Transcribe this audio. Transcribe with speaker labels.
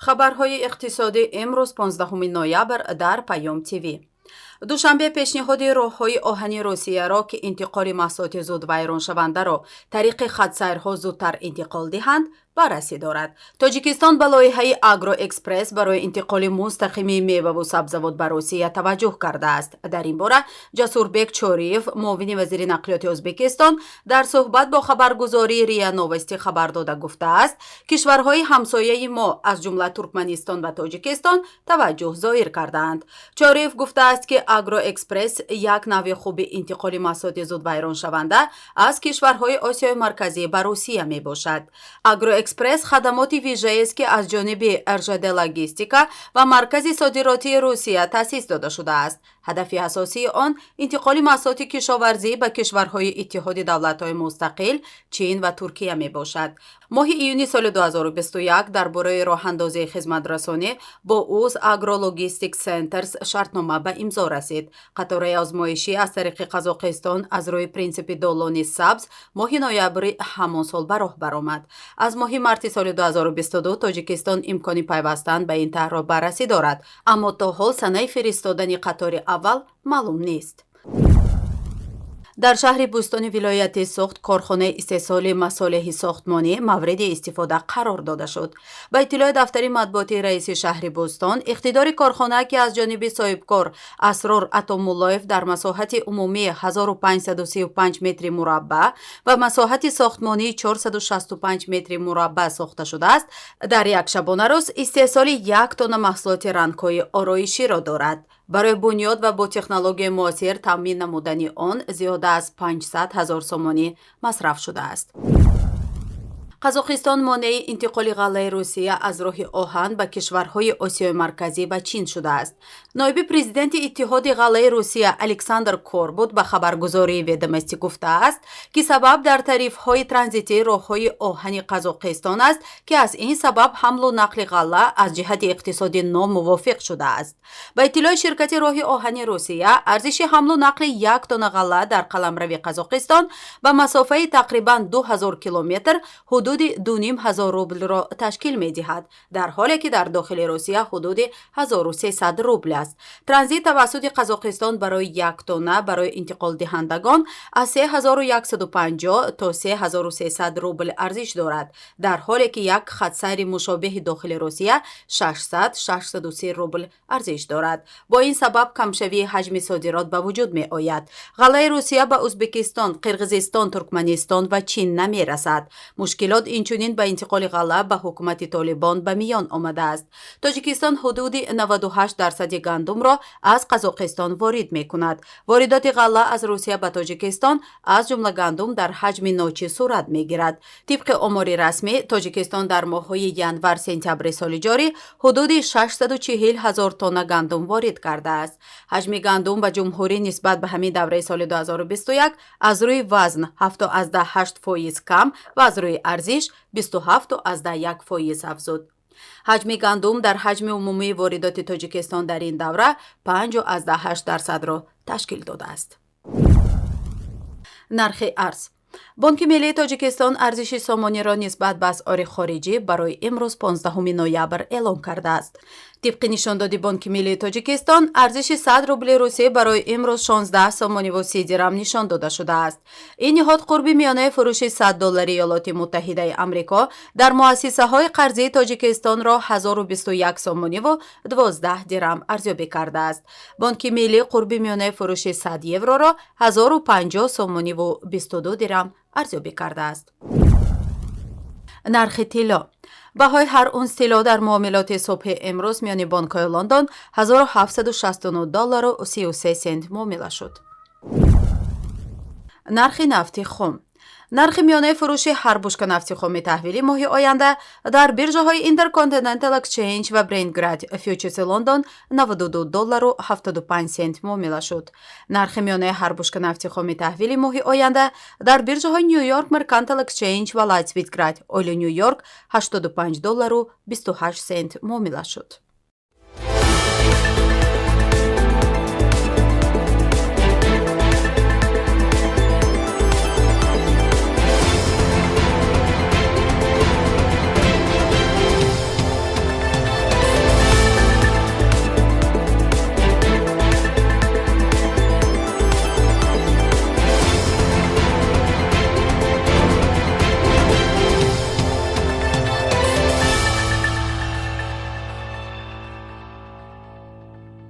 Speaker 1: Хабарҳои иқтисодӣ имрӯз, 15 ноябр, дар Паём ТВ. Душанбе пешниҳоди роҳҳои оҳани Русияро, ки интиқоли маҳсулоти зудвайроншавандаро тариқи хатсайрҳо зудтар интиқол диҳанд, баррасӣ дорад. Тоҷикистон ба лоиҳаи Агроэкспресс барои интиқоли мустақими меваву сабзавот ба Русия таваҷҷӯҳ кардааст. Дар ин бора Ҷасурбек Чориев, муовини вазири нақлиёти Ӯзбекистон, дар суҳбат бо хабаргузории РИА Новости хабар дода гуфтааст, кишварҳои ҳамсояи мо, аз ҷумла Туркманистон ва Тоҷикистон, таваҷҷӯҳ зоҳир кардаанд. Чориев гуфтааст, ки Агроэкспресс як навъи хуби интиқоли маҳсулоти зудвайроншаванда аз кишварҳои Осиёи Марказӣ ба Русия мебошад. Агроэкспресс хадамоти вижаест, ки аз ҷониби РЖД Логистика ва Маркази содиротии Русия таъсис дода шудааст. Ҳадафи асосии он интиқоли маҳсулоти кишоварзӣ ба кишварҳои Иттиҳоди Давлатҳои Мустақил, Чин ва Туркия мебошад. Моҳи июни соли 2021 дар бораи роҳандозии хизматрасонӣ бо Уз Агрологистик Центрс шартнома ба имзо расид. Қатораи озмоишӣ аз тариқи Қазоқистон аз рӯи принсипи долони сабз моҳи ноябри ҳамон сол ба роҳ баромад. Аз моҳи марти соли 2022 Тоҷикистон имкони пайвастан ба ин тарҳро баррасӣ дорад, аммо то ҳол санаи фиристодани қатори аввал маълум нест. Дар шаҳри Бӯстони вилояти Суғд корхонаи истеҳсоли масолеҳи сохтмонӣ мавриди истифода қарор дода шуд. Ба иттилои дафтари матбуотии раиси шаҳри Бӯстон, иқтидори корхона, ки аз ҷониби соҳибкор Асрор Атомуллоев дар масоҳати умумии 1535 метри мураббаъ ва масоҳати сохтмонии 465 метри мураббаъ сохта шудааст, дар як шабонарӯз истеҳсоли 1 тонна маҳсулоти рангҳои ороиширо дорад. Барои бунёд ва бо технологияи муосир таъмин намудани он зиёда аз 500 ҳазор сомонӣ масраф шудааст. Қазоқистон монеи интиқоли ғаллаи Русия аз роҳи оҳан ба кишварҳои Осиёи Марказӣ ва Чин шудааст. Ноиби президенти Иттиҳоди ғаллаи Русия Александр Корбут ба хабаргузории Ведомости гуфтааст, ки сабаб дар тарифҳои транзитии роҳҳои оҳани Қазоқистон аст, ки аз ин сабаб ҳамлу нақли ғалла аз ҷиҳати иқтисодӣ номувофиқ шудааст. Ба иттилои ширкати роҳи оҳани Русия, арзиши ҳамлу нақли 1 тонна ғалла дар қаламрави Қазоқистон ба масофаи тақрибан 2000 километр ҳудуди 2500 рублро ташкил медиҳад, дар ҳоле ки дар дохили Русия ҳудуди 1300 рубл аст. Транзит тавассути Қазоқистон барои 1 тонна барои интиқолдиҳандагон аз 3150 то 3300 рубл арзиш дорад, дар ҳоле ки як хатсайри мушобеҳи дохили Русия 600-630 рубл арзиш дорад. Бо ин сабаб камшавии ҳаҷми содирот ба вуҷуд меояд. Ғаллаи Русия ба Ӯзбекистон, Қирғизистон, Туркманистон ва Чин намерасад. Мушкилот инчунин ба интиқоли ғалла ба ҳукумати Толибон ба миён омадааст. Тоҷикистон ҳудуди 98 дарсади гандумро аз Қазоқистон ворид мекунад. Воридоти ғалла аз Русия ба Тоҷикистон, аз ҷумла гандум, дар ҳаҷми ночиз сурат мегирад. Тибқи омори расмӣ, Тоҷикистон дар моҳҳои январ сентябри соли ҷорӣ ҳудуди 640 ҳазор тонна гандум ворид кардааст. Ҳаҷми гандум ба ҷумҳурӣ нисбат ба ҳамин давраи соли 2021 аз рӯи вазн 7,8% кам ва аз рӯи арзиш 27,1% афзуд. Ҳаҷми гандум дар ҳаҷми умумии воридоти Тоҷикистон дар ин давра 5,8 дарсадро ташкил додааст. Нархи арз. Бонки Миллии Тоҷикистон арзиши сомониро нисбат ба асъори хориҷӣ барои имрӯз, 15 ноябр, эълон кардааст. Тибқи нишондоди Бонки Миллии Тоҷикистон, арзиши 100 рубли русӣ барои имрӯз 16 сомониву 30 дирам нишон дода шудааст. Ин ниҳод қурби миёнаи фурӯши 100 доллари Иёлоти Муттаҳидаи Амрико дар муассисаҳои қарзии Тоҷикистонро 1021 сомониву 12 дирам арзёбӣ кардааст. Бонки Миллӣ қурби миёнаи фурӯши 100 евроро 1050 сомониву 22 дирам арзёбӣ кардааст. Нархи тилло. Баҳои ҳар унс тилло дар муомилоти субҳи имрӯз миёни бонкҳои Лондон 1769 доллару 33 сент муомила шуд. Нархи нафти хом. Нархи миёнаи фурӯши ҳар бушка нафти хоми таҳвили моҳи оянда дар биржаҳои Intercontinental Exchange ва Brent Grade Futures Лондон 92 доллару 75 сент муомила шуд. Нархи миёнаи ҳар бушка нафти хоми таҳвили моҳи оянда дар биржаҳои New York Mercantile Exchange ва Light Sweet Crude Oil Нью Йорк 85 доллару 28 сент муомила шуд.